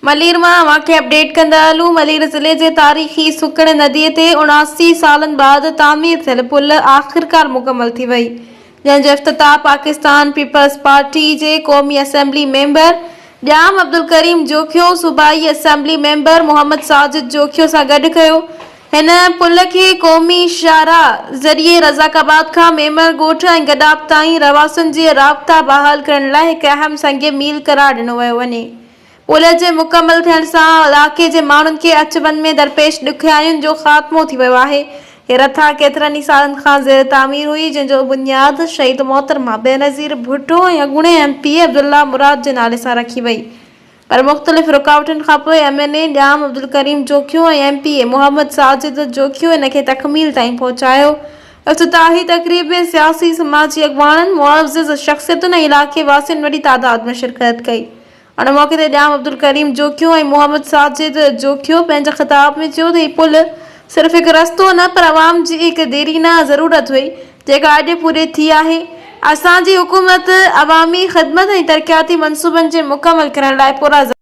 ملير مان اوهان کي اپڊيٽ ڪندا هلون ملير ضلعي جي تاريخي سڪڻ ندي تي 79 سالن بعد تعمير ٿيل پل آخرڪار مڪمل ٿي وئي جنهن جو افتتاح پاڪستان پيپلز پارٽي جي قومي اسيمبلي ميمبر ڄام عبدالڪريم جوکيو صوبائي اسيمبلي ميمبر محمد ساجد جوکيو سان گڏ ڪيو. هن پل کي قومي شاهراهه ذريعي رزاق آباد کان ميمڻ ڳوٺ ۽ گڏاپ تائين رهواسين جي رابطا بحال ڪرڻ لاء هڪ اهم سنگ ميل قرار ڏنو ويو وڃي. پل جي مڪمل ٿيڻ سان علائقي جي ماڻهن کي اچ وڃ ۾ درپيش ڏکيائين جو خاتمو ٿي ويو آهي. هي رٿا ڪيترن ئي سالن کان زير تعمير هئي جنهن جو بنياد شهيد محترمه بينظير ڀٽو ۽ اڳوڻي ايم پي اي عبدالله مراد جي نالي سان رکي وئي. پر مختلف رڪاوٽن کانپوء M N A Jam Abdulkarim Jokhio ۽ M P A Muhammad Sajid Jokhio ان کي تڪميل تائين پهچايو. افتتاحي تقريب ۾ سياسي سماجي اڳواڻن، معزز شخصيتن ۽ علائقي واسين وڏي تعداد ۾ شرڪت ڪئي. ان موقعي تي ڄام عبدالڪريم جوکيو ۽ محمد ساجد جوکيو پنهنجي خطاب ۾ چيو ته هي پل صرف هڪ رستو نه پر عوام جي هڪ ديرينه ضرورت هئي جيڪا اڄ پوري ٿي آهي، اسان جي حڪومت عوامي خدمت ۽ ترقياتي منصوبن جي مڪمل ڪرڻ لاء پرعزم.